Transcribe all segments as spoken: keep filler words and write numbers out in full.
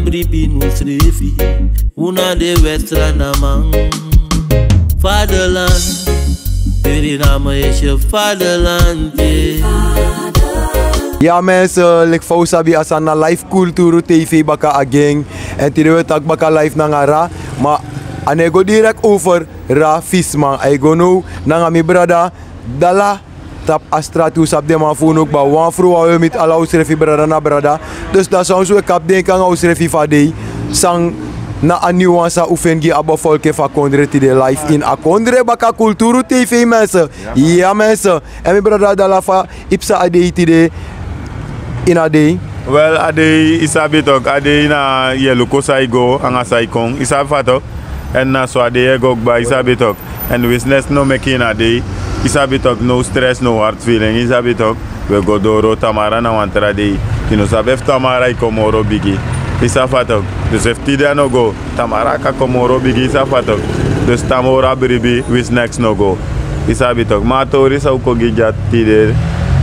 Bribi nu srefi, una de westra na man. Fatherland, Suriname is je fatherland, yeah. Ya mensen, lik fa un sabi a sani na live Kulturu T V baka again. En tide we taki baka live nanga Ra, ma a no e go direct over Ra Visman. A e go now nanga mi brada Dala tapu a strati. Un sabi den man fu unu kba, wan fu unu wan, we miti ala unsrefi brada na brada. Dus dati san un si, we kapu denki anga unsrefi fu a dei. San na a nyun wan san un feni gi a bevolking fu a kondre tide live ini a kondre baka Kulturu T V, mensen. Ya mensen. En mi brada Dala, fa i psa a dei tide ini a dei? Wel, a dei, i sabi tok, a dei na yu e luku san e go anga san e kon, i sabi fa tok. En na so a dei e go kba, i sabi tok. En winsi neks no meki ini a dei, i sabi tok, no stress, no hard feeling, i sabi tok. We go doro, tamara na wan tra dei. Yu no sabi efu tamara e kon moro bigi, i sabi fa tok. Dus efu tide a no go, tamara kan kon moro bigi, i sabi fa tok. Dus tamara bribi, winsi neks no go, i sabi tok. Ma a tori san un kon gi dya tide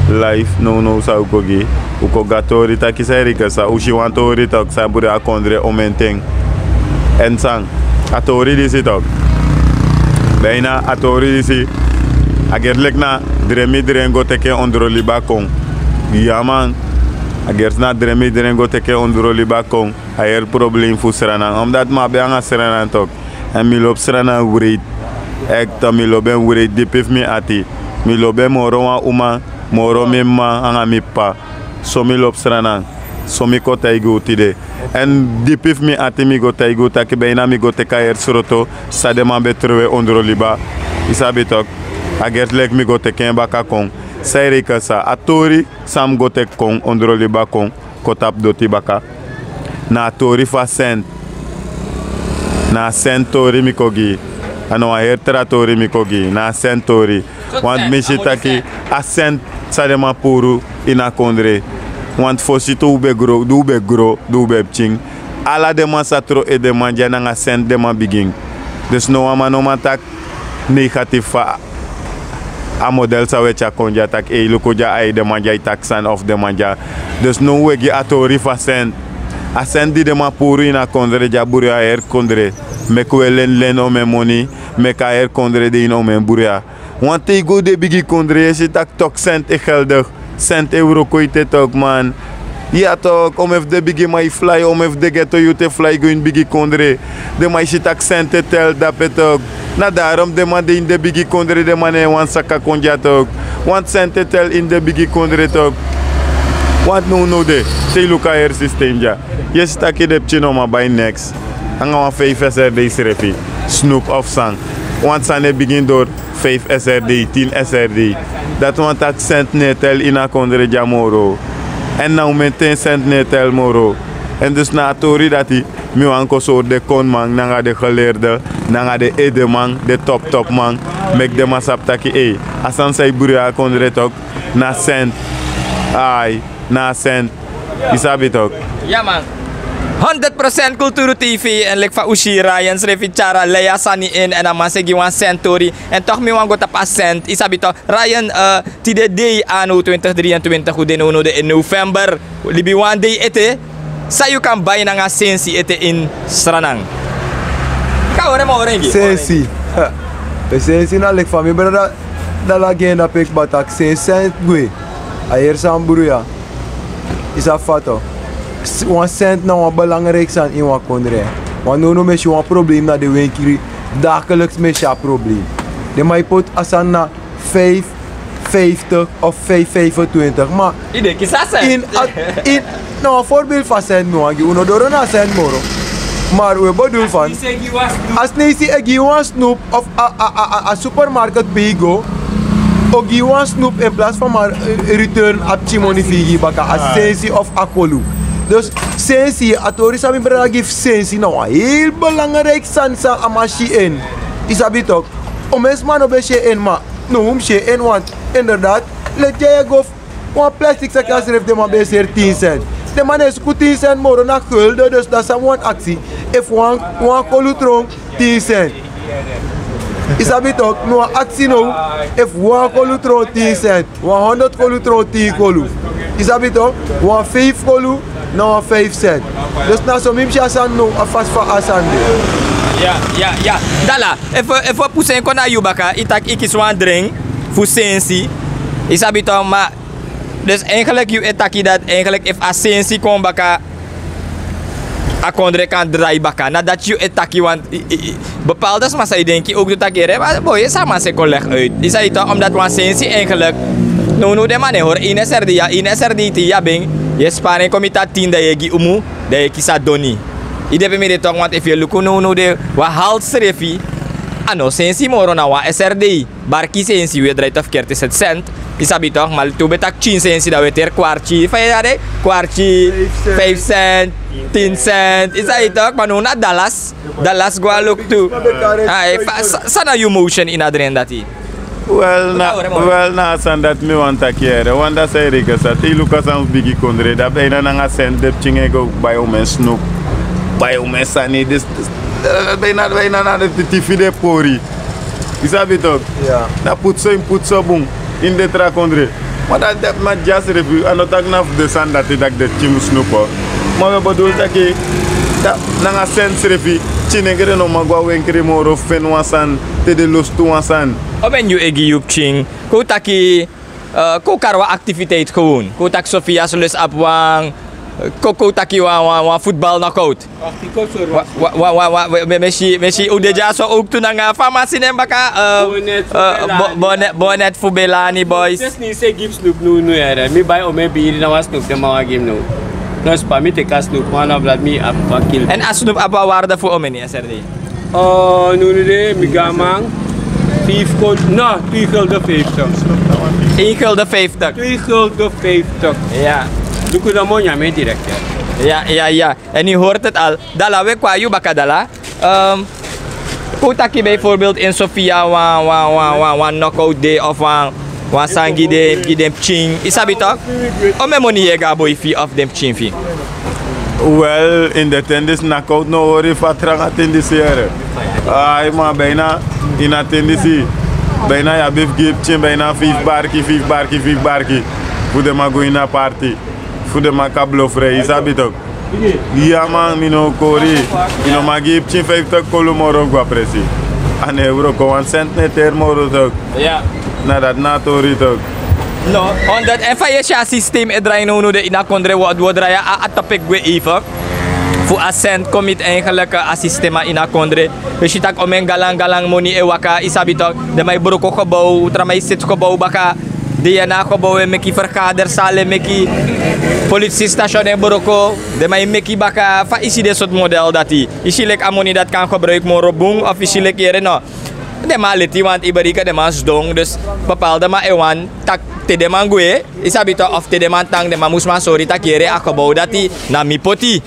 live, nownow san un kon gi, un kon gi a tori taki san e reken san, un si wan tori tok san e buri a kondre omenten. En san a tori disi tok, bijna a tori disi, a gersi leki na dren mi dren go teki en ondro liba kon. Ya man, a gersi na dren mi dren go teki en ondro liba kon. A heri problem fu Sranan, omdat mi abi anga Sranan tok. En mi lobi Sranan wreed. Echt, mi lobi en wreed dipi fu mi ati. Mi lobi en moro wan uma, moro mi m'ma anga mi p'pa. So mi lobi Sranan, so mi kon taigi un tide. En dipi fu mi ati mi go taigi un taki bijna mi go teki a heri sroto san den man ben trowe ondro liba. I sabi tok, a gersi leki mi go teki en baka kon. San e reken san, a tori san mi go teki kon ondro liba kon, kon tapu doti baka, na a tori fu a sent. Na a sent tori mi kon gi. A no wan heri tra tori mi kon gi, na a sent tori. Want mi si taki a sent san den man puru ini a kondre. Want fosi tu un ben gro, di un ben gro, di un ben pikin, ala den man sa tron edeman dya, nanga sent den man bigin. Dus no wan man no man taki negatief fu a model san un e tyari kon dya, taki ei luku dya, ai den man dya e taki sani of den man dya. Dus now un e gi a tori fu a sent. A sent di den man puru ini a kondre dya, buru a heri kondre. Meki un e leni leni omen moni, meki a heri kondre de ini omen bruya. Want te yu go de bigi kondre, yu e si taki tok sent e geldigi. Sent e wroko ete tok man. Ya tok, omen fu den bigiman e fly, omen fu den geto yute e fly go ini bigi kondre. Den man e si taki sent e tel dape tok. Na darom den man de ini den bigi kondre, den man no e wani saka kon dya tok. Want sent e tel ini den bigi kondre tok. Want nownow de, te yu luku a heri sistem dya, yu e si taki den pikin no man bai neks. Anga wan feifi S R D srefi, snoep of san. Want sani e bigin dori feifi S R D, tin S R D. Dati wani taki sent no e tel ini a kondre dya moro. Èn na omenten sent no e tel moro. Èn dus na a tori dati mi wani kon sori den konman nanga den geleerde, nanga den edeman, den toptopman, meki den man sabi taki ei, a sani san e bruya a kondre tok, na sent. Ai, na sent. Yu sabi tok. Ya man. Honderd procent Kulturu T V, èn leki fa un si, Ryan srefi tyari a lei a sani ini, èn a man sa gi wan sent tori. Èn tok mi wani go tapu a sent, yu sabi tok. Ryan, eh, tide dei anno twintig drieëntwintig, un de nownow de ini november. Libi wan dei ete, san yu kan bai nanga sensi ete ini Sranan? Yu kan hori en, ma hori en gi. Sensi. Sensi na leki fa mi brada Dala gi en dape kba taki sensi, sent gwe. A heri san bruya. Yu sabi fa tok. Wan sent na wan belangrijk sani ini wan kondre. Want nownow mi e si wan problem na den wenkri. Dagelijks mi e si a problem. Den man e poti a sani na vijf vijftig of vijf vijfentwintig. Ma yu denki san sent? In a, in, na wan voorbeeld fu a sent mi wani gi. Un no doro na a sent moro. Maar we bedoel van, a Sneisi e gi wan snoep of a, a, a, a, a supermarket pe yu go, o gi wan snoep in plaats van maar, eh, return a pikin moni fu yu gi baka, a sensi of a kolu. Dus sensi, a tori san mi brada gi fu sensi na wan heel belangrijk sani san a man si en. Yu sabi tok. Omen sma no ben si en, ma now un mus si en, want inderdaad, leti dya yu e go fu wan plastic saki, a srefi den man ben e seri tin cent. Den man no e suku tin cent moro, na gulden. Dus dan san mi wani aksi, efu wan, wan kolu tron tin cent. Yu sabi tok, mi wani aksi now, efu wan kolu tron tin cent, wan honderd kolu tron tin kolu. Yu sabi tok, wan vijf kolu Na wan feifi sent. Dus na so mi mus si a sani now, a fasi fa a sani de. Ya, ya, ya. Dala, efu, efu wi pusu en kon na yu baka, i taki i kisi wan dren fu sensi. I sabi tok, ma, dus eigenlijk yu e taki dati, eigenlijk efu a sensi kon baka, a kondre kan drai baka. Na dati yu e taki, want i, i, i, bepaalde sma sa e denki ook tu taki, yere, ma boi, sama se kon leg uit. I sabi tok, omdat wan sensi eigenlijk, nownow den man e hori ini S R D, ya, ini S R D te yu abi en, yu e spari en kon miti a tin, dan yu e gi umu, dan yu e kisi a doni. I de pe mi de tok, want efu yu e luku nownow de, wan halti srefi, a no sensi moro, na wan S R D. Barki sensi, wi e drai tok verkeerd, is het cent. I sabi tok, ma tu ben taki tin sensi, dan wi e teri kwarti. Fa yu e dati? Kwarti, vijf cent, tien cent. I sabi tok, ma now na dalas. Dalas go a luku tu. Ai, fa, sa, san na yu motion ini a dren dati? Wel na, wel na a sani dati mi wani taki, yere. Wan dati san e regel sa, te i luku a sani fu bigi kondre, dan bijna nanga sent den pikin e go bai omeni snoep, bai omeni sani, dus, dus, eh, bijna, bijna na den titi fu den pori. I sabi tok? Ya. Na putso, i mus putso bun ini den tra kondre. Ma dati, dati, ma dya srefi, a no taki na fu den sani dati taki den pikin mus snoep. Ma wi e bedoel taki, da, nanga sent srefi, pikin nengre no man go a wenkri moro fu feni wan sani, te den lostu wan sani. Omeni yu e gi yu pikin, kon taki, eh, kon kari wan activiteit gewoon. Kon taki Sophia's Lust abi wan, eh, kon, kon taki wan, wan, wan voetbal knockout. Wa, wa, wa, wa, wa, mi, mi si, mi si un de dyaso ook tu nanga fa a man si nen baka, eh, Bonnet fu eh, Bo-, Belani. Bonnet, Bonnet fu Belani boys. Sesi ni se gi mi snoep nownow, yere. Mi bai omeni biri, na wan snoep den man wani gi mi now. No spa, mi teki a snoep, ma na blad mi abi wan kilo. Èn a snoep abi wan waarde fu omeni, S R D? Oh, nownow de, mi gi a man vijf gulden, no, twee gulden vijftig. Een gulden vijftig. Twee gulden vijftig. Ya. Luku dan, mi o nyan en direct, ya. Ya, ya, ya. En u hoort het al. Dala, wi e kon na yu baka, Dala. Ehm, kon taki bijvoorbeeld in Sofia wan, wan, wan, wan, wan knockout de of wan, wan sani gi den, gi den pikin. I sabi tok? Omeni moni yu e gi a boi fu yu of den pikin fu yu? Wel, in den ten disi knockout no hori fu a tranga ten disi, yere. Ai, ma bijna, ini a ten disi, bijna yu abi fu gi pikin, bijna feifi barki, feifi barki, feifi barki. Fu den man go ini a party. Fu den man kan blofrei, i sabi tok. Ya man, mi no kori. Mi no man gi pikin feifi tok kolu moro fu go a presi. A no e wroko, wan sent no e teri moro tok. Ya. Na dati na a tori tok. No, omdat, èn fa yu e si a systeem e drai nownow de ini a kondre, wi o, wi o drai a, a topic gwe even. Fu a sent kon miti eigenlijk a systeem ini a kondre. Wi si taki omeni galan galan moni e waka, i sabi tok. Den man e broko gebouw, tra man e seti gebouw baka. Di yu na a gebouw e meki, vergadersal e meki, politisistation e broko, den man e meki baka. Fa i si den sortu model dati? I si leki a moni dati kan gebruik moro bun, of i si leki, yere, no? Den man leti, want i bereken den man sidon, dus bepaalde man e wani taki te den man gwe, i sabi tok, of te den man tan, den man mus man sori taki, yere, a gebouw dati na mi poti.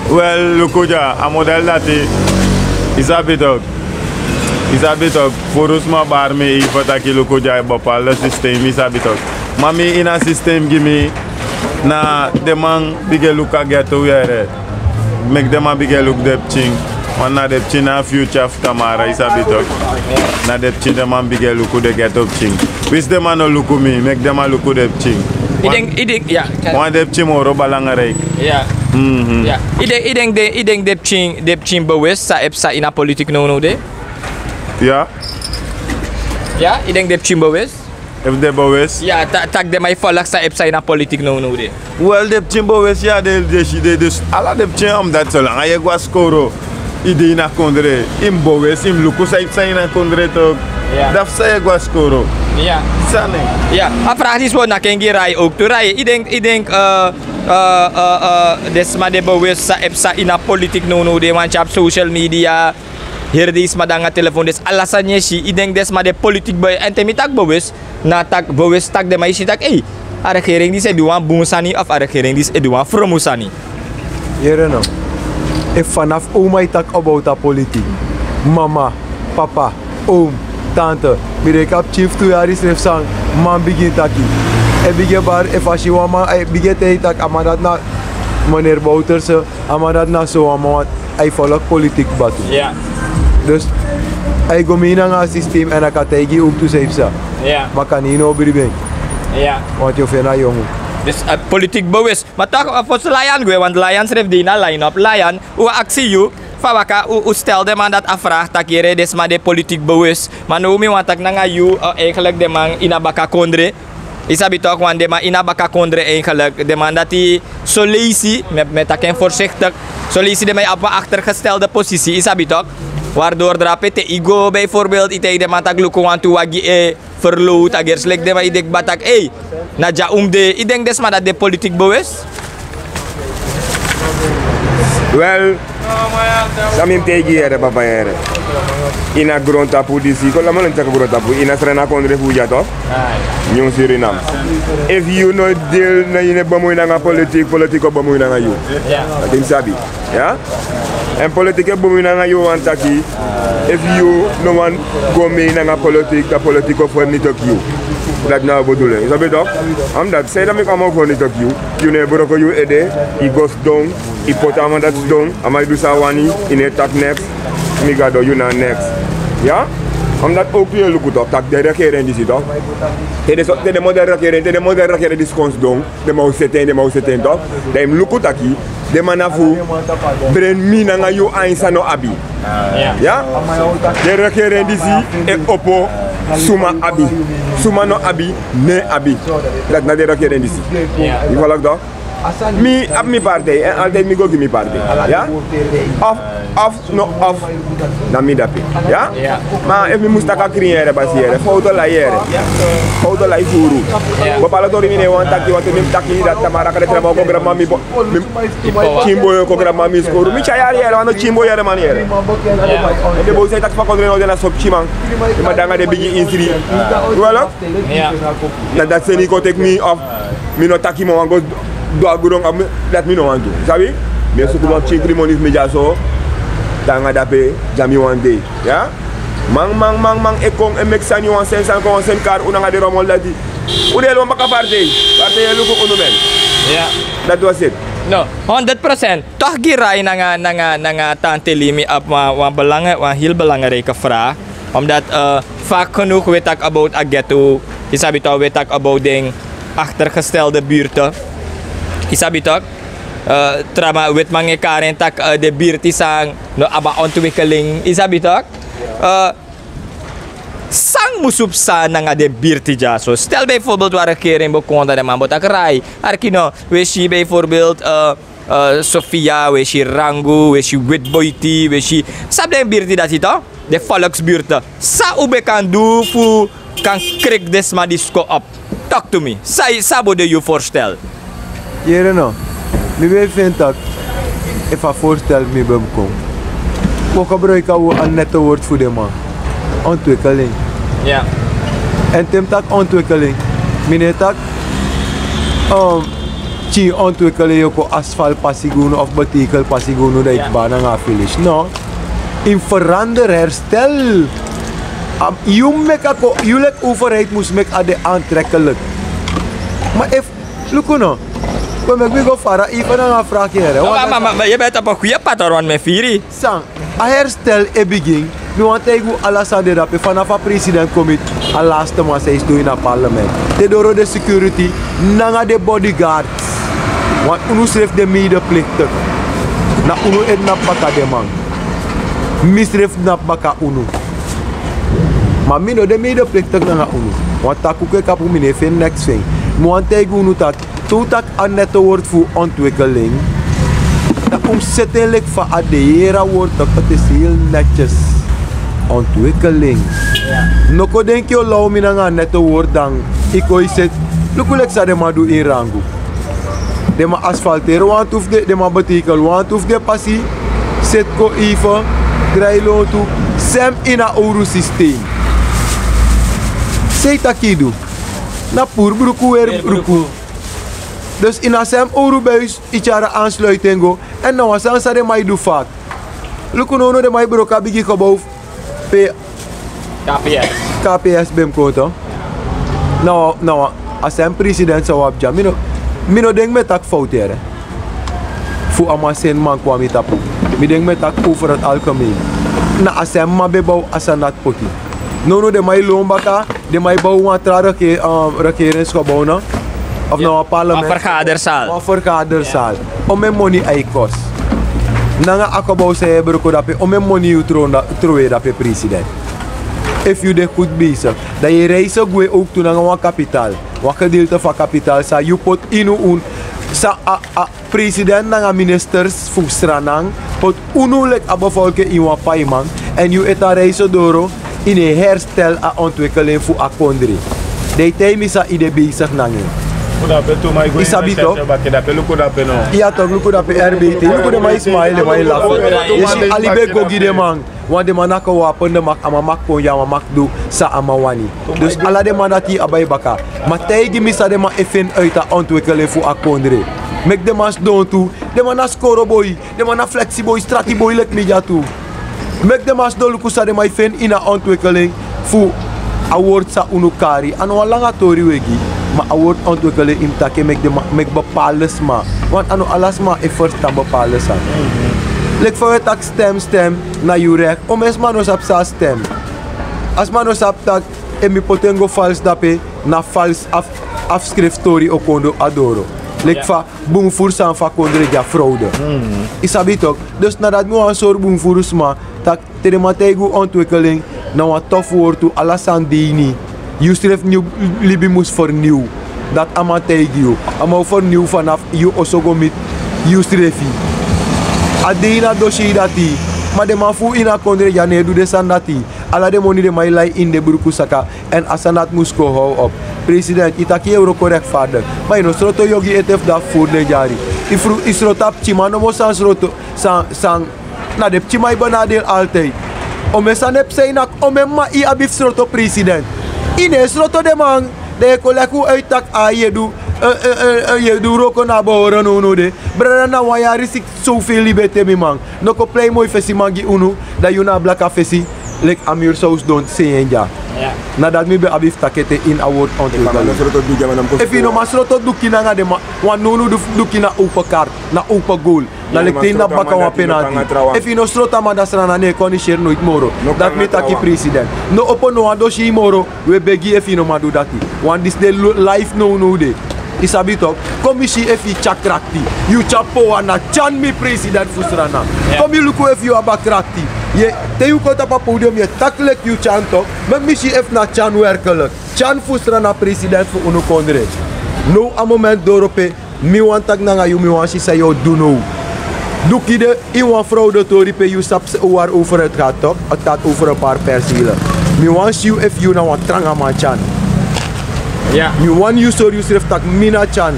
Wel, luku dya, a model dati, i sabi tok. I sabi tok, furu sma bari mi even taki luku dya, bepaalde systeem, i sabi tok. Ma mi ini a systeem gi mi, na den man bigin luku a ghetto, yere. Meki den man bigin luku den pikin. Want na den pikin na a future fu tamara, i sabi tok. Na den pikin den man bigin luku, den ghetto pikin. Winsi den man no luku mi, meki den man luku den pikin. I denki, i denki, ya. Want den pikin moro belangrijk. Ya. Mhm. Ya. I denki, i denki den, i denki den pikin, den pikin bewust san e psa ini a politik nownow de? Ya. Ya, i denki den pikin bewust? Efu den bewust? Ya, ta-, taki den man e folg san e psa ini a politik nownow de. Wel, den pikin bewust, ya, den, den, den, den, ala den pikin, omdat solanga yu e go na skoro, i de ini a kondre, i mus bewust, i mus luku san e psa ini a kondre tok. Ya. Dati fu san yu e go na skoro. Ya. Sani. Ya, a vraag disi wi o naki en gi Rai ook tu. Rai, i denki, i denki, eh, eh, eh, eh, den sma di e bewust san e psa ini a politik nownow de, want yu abi social media, heri den sma de nanga telefon, dus ala sani e si, i denki den sma di e politik be-, èn te mi taki bewust, na taki bewust taki den man e si taki, ei, a regering disi e du wan bun sani of a regering disi e du wan fromu sani. Yere no. Efu fanafu oma e taki about a politik, mama, papa, oom, tante, mi denki a pikin fu tu yari srefi san man bigin taki. E bigin bari, efu a si wan man, e bigin e taigi taki a man dati na meneer Bouterse, a man dati na so wan man, a e folg politik kba tu. Ya. Dus a e go mee nanga a systeem èn a kan taigi yu ook tu san e psa. Ya. Ma kande yu no o bribi en. Ya. Want yu o feni a yongu. Dus politiki bewus. Ma tok fosi Layan gwe, want Layan srefi de ini a line-up. Layan, un aksi yu fa waka un stel den man dati a vraag taki yere den sma de politiki bewus. Ma now mi wani taki nanga yu, eigenlik den man ini a baka kondre. Yu sabi tok, want den man ini a baka kondre, eigenlik den man dati, soleisi mi e taki en voorzichtig, soleisi den man e abi wan achtergestelde posisi, yu sabi tok. Waardoor drape te yu go bijvoorbeeld yu taigi den man taki luku wantu wagi e verloot a gerslek den man yu deki bataki ei, na dya un mus de. Yu denki den sma dati de politiki bewus? Wel, san mi mus taigi yu yere papa yere. Ini a grontapu disi, kon lamon en taki grontapu ini a srana kondre fu wi dya tok. Nyun Surinam. Efu yu no dil na yu no e bemui nanga politiki, politiki o bemui nanga yu. Dati yu mus sabi. Èn politiki e bemui nanga yu wan taki. Efu yu no wani go mei nanga politiki, dan politiki o fernitiki yu. Dati na a bedoeling, yu sabi tok. Omdat sanede meki a man o fernitiki yu. Yu no e broko yu ede. Yu go sidon, yu poti a man dati sidon. A man e du san a wani. Yu no e taki neks. Mi gado, yu na neks. Ya. Omdat owktu yu e luku tok taki den regering disi tok, te den model regering, te den model regering disi kon sidon, den man o seti en, den man o seti en tok. Dan yu mus luku taki den man na fu bren mi nanga yu ain san no abi. Ya. Den regering disi e opo suma abi, suma no abi, no e abi. Dati na den regering disi. Yu folok tok. Mi abi mi partij èn altijd mi go gi mi partij. Ya. Of of no of, na mi dape. Ya. Ma efu mi mus taki a krin yere basi yere, fowtu lai yere. Fowtu lai furu. Bepala tori mi no e wani taki, wantu mi mus taki dati tamara kade traba o kon granma mi bo. Kinboyo kon granma mi skoru, mi tyari yere, wan no kinboyo yere man yere. Èn den boi san e taki fa kondre no de na so pikinman. Den man de nanga den bigi insri. Wala. Na dati seni yu kon teki mi of mi no taki mi wani go du a gron, dati mi no wani du. Sabi? Mi e suku wan pikin krin moni fu mi dyaso. Te nanga dape, dya mi wan dei. Ya. Man man man man e kon e meki sani, wan seni sani kon, wan seni kari, un nanga den romol dati. Un de e lon baka partij. Partij e luku unu men. Dati was it. No. Honderd procent. Tok gi rai nanga nanga nanga tante Limi abi wan wan belangrijk, wan heel belangrijke vraag. Omdat, eh, vaak genoeg we tak about a ghetto. Yu sabi tok, we tak about den achtergestelde buurten. Yu sabi tok, eh, trama witman e kari en tak, eh, de buurt yu san no abi a ontwikkeling. Yu sabi tok. Eh, san musu psa nanga den birti dyaso? Stel bijvoorbeeld wan regering bekonda den man bo taki rai. Arki no, we si bijvoorbeeld, eh, eh, Sofia, we si Rangu, we si Witboiti, we si, sabi den birti dati tok? Den volksbuurten. San un ben kan du fu kan kriki den sma disi kon op? Tok tu mi, san bo de yu voorstel? Yere no, mi ben e feni tak' efu a voorstel fu mi ben mus kon, un o gebruiki a nette woord fu den man. Ontwikkeling. Èn te mi taki ontwikkeling, mi no e taki, um, pikin ontwikkeling, yu o kon asfalt pasi gi unu of betekel pasi gi unu dan yu kba nanga a village. No. Yu mus verander, herstel. Yu mus meki a kon, yu leki overheid mus meki a de aantrekkelijk. Ma efu, luku no, we meki mi go fara even nanga a fraki here. Ma yu ben e tapu a gwi e pataron mi e firi. San? A herstel e bigin. Mi wani taigi un ala sani de dape, fanafu a president kon miti a laste man san e sidon ini a parlement, te doro den security nanga den bodyguard. Want unu srefi de medeplichtig. Na unu e tnapu baka den man. Mi srefi tnapu baka unu. Ma mi no de medeplichtig nanga unu. Wan takuku e kapu, mi no e feni neks fu en. Mi wani taigi unu taki, te un taki a nette woord fu ontwikkeling, dan un mus seti en leki fa a de. Yere a woord tok, het is heel netjes. Ontwikkeling. No kon denki yu o law mi nanga a nette woord dan yu kon yu seti. Luku leki san den man du ini Rangu. Den man asfalteri wantu fu den, den man betekel wantu fu den pasi, seti kon even, drai lontu, sem ini a owru systeem. San yu taki yu du? Na puru bruku, weri bruku. Dus ini a sem owru buis yu tyari a aansluiting go. Èn na wan sani san den man e du fak. Luku nownow den man e broko a bigi gebow pe KPS ben mus kon to. Na wan, na wan, a sem president san un abi dya. Mi no, mi no denki mi e taki fowtu here. Fu a man seni man kon na mi tapu. Mi denki mi e taki over het algemeen. Na a sem man ben bow a sani dati poti. Nownow den man e lon baka, den man e bow wan tra rege-, um, regeringsgebouw na. Of na wan parlement. Wan vergaderzaal. Wan vergaderzaal. Omeni moni a e kosi? Nanga a gebouw san yu e broko dape, omeni moni yu tron da- trowe dape, president? Efu yu de goed bezig, dan yu e reisi gwe ook tu nanga wan kapitaal, wan gedeelte fu a kapitaal san yu poti ini unu, san a, a president nanga ministers fu Sranan poti unu leki a bevolking ini wan paiman, èn yu e tan reisi doro, yu no e herstel a ontwikkeling fu a kondre. Dan yu taigi mi san yu de bezig nanga en. Yu sabi tok? Yu a tok luku dape, R B T, luku den man e smile, den man e lafu. Yu si a libi e go gi den man. Wan den man naki wapen, den maki, a man maki konde, a man maki du san a man wani. Dus ala den man dati yu abi a yu baka. Ma taigi mi san den man e feni uiti a ontwikkeling fu a kondre. Meki den man sidon tu. Den man na skoro boi. Den man na fleksi boi, strati boi leki mi dya tu. Meki den man sidon luku san den man e feni ini a ontwikkeling fu a wortu san unu kari. A no wan langa tori wi e gi. Ma a wortu ontwikkeling, yu mus taki en meki den man, meki bepaalde sma. Want a no ala sma e ferstan bepaalde sani. Leki fa wi e taki stem, stem, na yu rek. Omeni sma no sabi san a stem. A sma no sabi taki efu mi poti en go falsi dape, na falsi af- afskrift tori o kon doro. Leki fa bun furu sani fu a kondre de a fraude. Yu sabi tok? Dus na dati mi wani sori bun furu sma, taki te den man taigi unu ontwikkeling, na wan tofu wortu, ala sani de ini. Yusrefi, nyun libi mus ferniw. Dati a man taigi yu. A man o ferniw fanafu yu oso go miti yusrefi. A de ini a dosiyei dati. Ma den man fu unu ini a kondre dya no e du den sani dati. Ala den moni den man e lai ini den bruku saka. Èn a sani dati mus kon how op. President, yu taki yu e wroko rechtvaardig. Ma yu no sroto yu ogii ete fu dati furu den dyari. Yu fru- yu sroto a pikinman nomo, san sroto, san, san, na den pikinman e benadel altijd. Omeni sani e psa ini a- omeni mama yu abi fu sroto president. Yu no e sroto den man. Dan yu e kon leki un uit taki a yu e du, eh, eh, eh, eh, yu e du wroko na a behoren nownow de. Brada, na wan yari siksi sowfeli bete, mi man. No kon prei moi fesi man gi unu, dan yu na a blaka fesi leki a miri san un sidon seni en dya. Na dati mi ben abi fu taki ete ini a wortu ontwikkeling. Efu yu no man sroto duki nanga den man, wan nownow du- duki na open kaart, na open goal. Na leki te yu na baka wan penalti. Efu yu no sroto a man, dan Sranan no e kon ini seri noiti moro. Dati mi e taki, president. No opo no wan dosiyei moro. Wi e begi yu, efu yu no man du dati. Want disi de lo- life nownow de. Yu sabi tok? Kon mi si efu yu tyari krakti. Yu tyari powa na tyan, mi president fu Sranan. Kon mi luku efu yu abi a krakti. Yu e- te yu kon tapu a podium yu e taki leki yu tyan tok. Meki mi si efu na tyan werkelijk. Tyan fu Sranan, president fu unu kondre. Now a moment doro pe mi wani taki nanga yu, mi wani si san yu o du now. Duki de ini wan fraude tori pe yu sabi san un wari over het gaat tok. Het gaat over een paar percelen. Mi wani si yu efu yu na wan tranga man tyan. Mi wani yu sori yusrefi taki mi na tyan.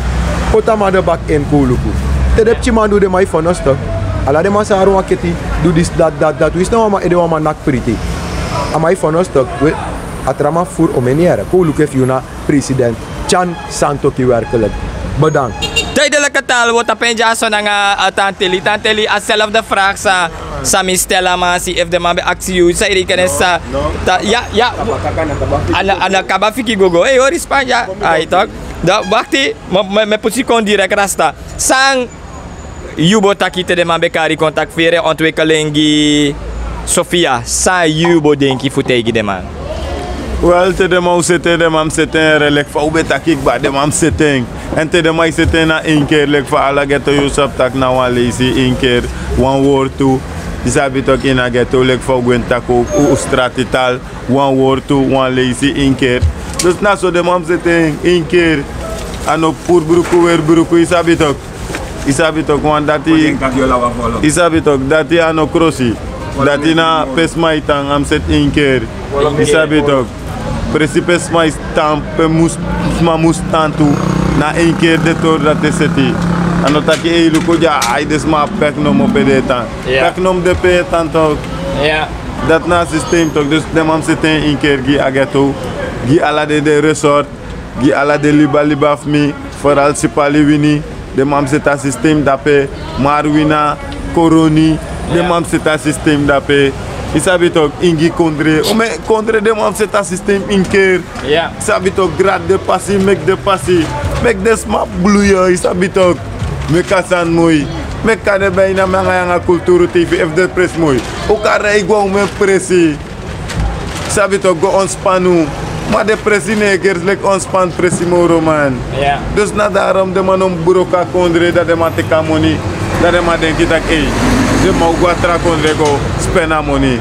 Poti a man de baka ini, kon un luku. Te den pikinman du, den man e fono stok. Ala den man san hari wan keti, du disi, dati, dati, dati. Winsi na wan man ede wan man naki priti, a man e fono stok. We, a tra man furu omeni yere. Kon un luku efu yu na president tyan san toki werkelijk. Bedankt. Tijdelijke taal, wi o tapu en dyaso nanga, eh, Tanteli. Tanteli, a zelfde vraag san, san mi stel a man, si efu den man ben aksi yu, san yu reken en sa- ta- ya, ya. A na- a na kaba fiki gogo. Ei, hori span dya. Ai, tok. Dan wakti, mi- mi- mi e poti kon direct rasta. San yu bo taki te den man ben kari kon taki fere ontwikkeling gi Sofia, san yu bo denki fu taigi den man? Wel, te den man o seti en, den man mus seti en, leki fa un ben taki kba, den man mus seti en. Èn te den man e seti en na één keer, leki fa ala ghetto yu sabi taki na wan leisi één keer, wan wortu. Yu sabi tok, ini a ghetto, leki fa un gwe taki un- un strati tal, wan wortu, wan leisi één keer. Dus na so den man mus seti en één keer. A no puru bruku, weri bruku, yu sabi tok. Yu sabi tok, want dati, yu sabi tok, dati a no krosi. Dati na pe sma e tan, a mus seti één keer. Yu sabi tok, presi pe sma e tan, pe mus- sma mus tan tu, na één keer den tori dati e seti. A no taki ei luku dya, ai, den sma peki nomo pe den e tan. Peki nomo de pe yu e tan tok. Dati na a systeem tok. Dus den man mus seti en één keer gi a ghetto, gi ala den- den resort, gi ala den liba liba fu mi, vooral Sipaliwini, den man mus seti a systeem dape, Marwina, Koroni, den man mus seti a systeem dape. Yu sabi tok, Ingi Kondre, omen Kondre, den man mus seti a systeem één keer. Yu sabi tok, grati den pasi, meki den pasi, meki den sma bloei, yu sabi tok. Meki a sani moi, meki a de bijna mi nanga yu nanga Kulturu TV, efu den presi moi, un kan rei gwe a omen presi. Sabi tok, go ontspan unu. Ma den presi no e gersi leki wan span presi moro man. Dus na darom den man no mus broko a kondre, dan den man teki a moni. Dan den man denki tak' ei, den man o go na tra kondre go spen a moni.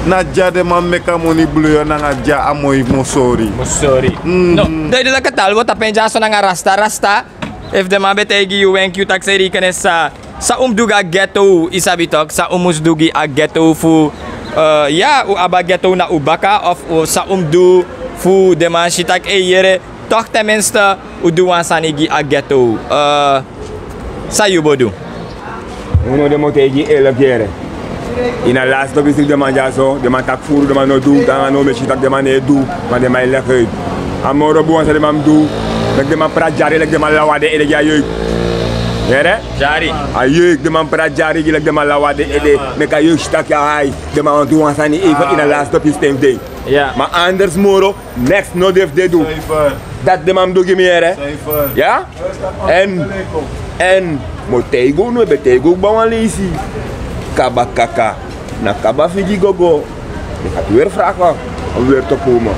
Na dya den man meki a moni bloyo nanga dya a moi mus sori. Mus sori. No, duidelijke taal, wi o tapu en dyaso nanga rasta rasta. Efu den man ben taigi yu, wenki yu, tak' san yu reikeni en, san san un mus du gi a ghetto, yu sabi tok', san un mus du gi a ghetto fu, eh, ya, un abi a ghetto na un baka, of san un mus du fu den man si tak' ei yere, tok' ten minste un du wan sani gi a ghetto. Eh, san yu bo du? Unu den mus taigi yu eerlijk yere. Ini a last toki stik den man dyaso, den man taki furu, den man no du, dan no mi e si tak' den man no e du, ma den man e legi uit. A moro bun wan san den man mus du, meki den man prati dyari leki den man lawa den ede gi a jeugd. Yere? Dyari. A jeugd, den man prati dyari gi leki den man lawa den ede. Meki a jeugd si tak' ya, ai, den man wani du wan sani even ini a last toki stik fu den. Ma anders moro, neks no de fu den du. Dati den man mus du gi mi yere. Ya? Èn, èn mi o taigi unu, mi ben taigi unu kba wan leisi. Kaba kaka na kaba figi gogo. Mi kan weri vragen, weri topu man.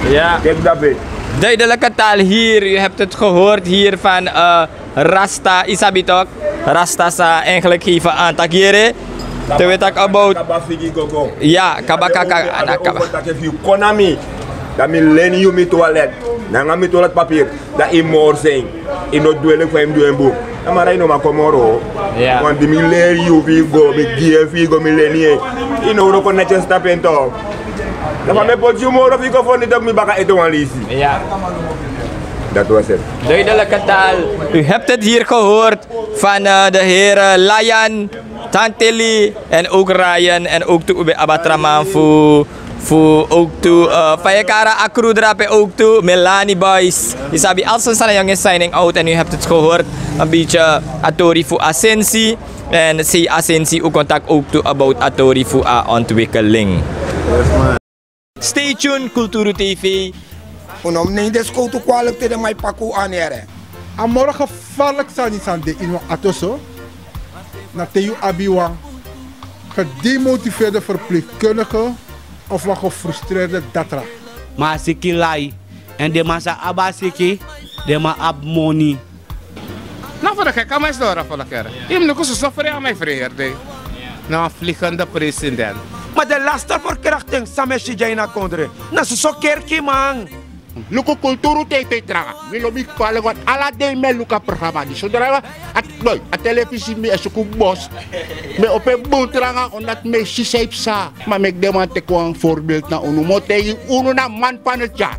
Ja. Kijk daarbij. Duidelijke taal hier. U hebt het gehoord hier van, eh, Rasta, yu sabi tok'. Rasta sa eigenlijk geven aan tak' yere. Te we taki about. Kaba figi gogo. Ya, kaba kaka, na kaba. Taki efu yu kon na mi, dan mi leni yu mi toilet. Nanga mi toilet papier. Dan yu moro sani. Yu no du en leki fa yu mus du en bun. Dan mara yu no man kon moro. Want di mi leri yu fu yu go, mi gi en fu yu go, mi leni en. Yu no wroko neti en stapu en tok'. Dan fa mi e poti yu moro fu yu go foni tok' mi baka ete wan leisi. Dat was het. Duidelijke taal. U hebt het hier gehoord van, eh, de heren Layan, Tanteli en ook Ryan en ook tu ube abatraman fu, fu ook tu, eh, fa yu e kari a kru drape ook tu Melani Boys. Yu sabi, Alson Sanayong is signing out en u hebt het gehoord. Een beetje a tori fu Asensi. En sei Asensi u kon taki ook tu about a tori fu a ontwikkeling. Stay tuned, Kulturu T V. Un no mus neem den skowtu kwalik te den man e paki un anere. A moro gevaarlijk sani san de ini wan ato so, na te yu abi wan gedemotiveerde verpleegkundige of wan gefrustreerde datra. Ma a siki lai, èn den man sa abi a siki, den man abi moni. Na fu de keka man isi doro fu de kere. Yu mus luku soso frei a man e frei heri dei. Na wan vliegende president. Ma den laste verkrachting san mi e si dya ini a kondre, na soso kerkiman. Luku Kulturu T V tranga. Mi lobi kwalik want ala dei mi e luku a programa disi. Sodra a, noi, a telefisi mi e suku bos. Mi e opo en bun tranga omdat mi e si san yu psa. Ma meki den man teki wan voorbeeld na unu. Mi o taigi unu na man van het jaar.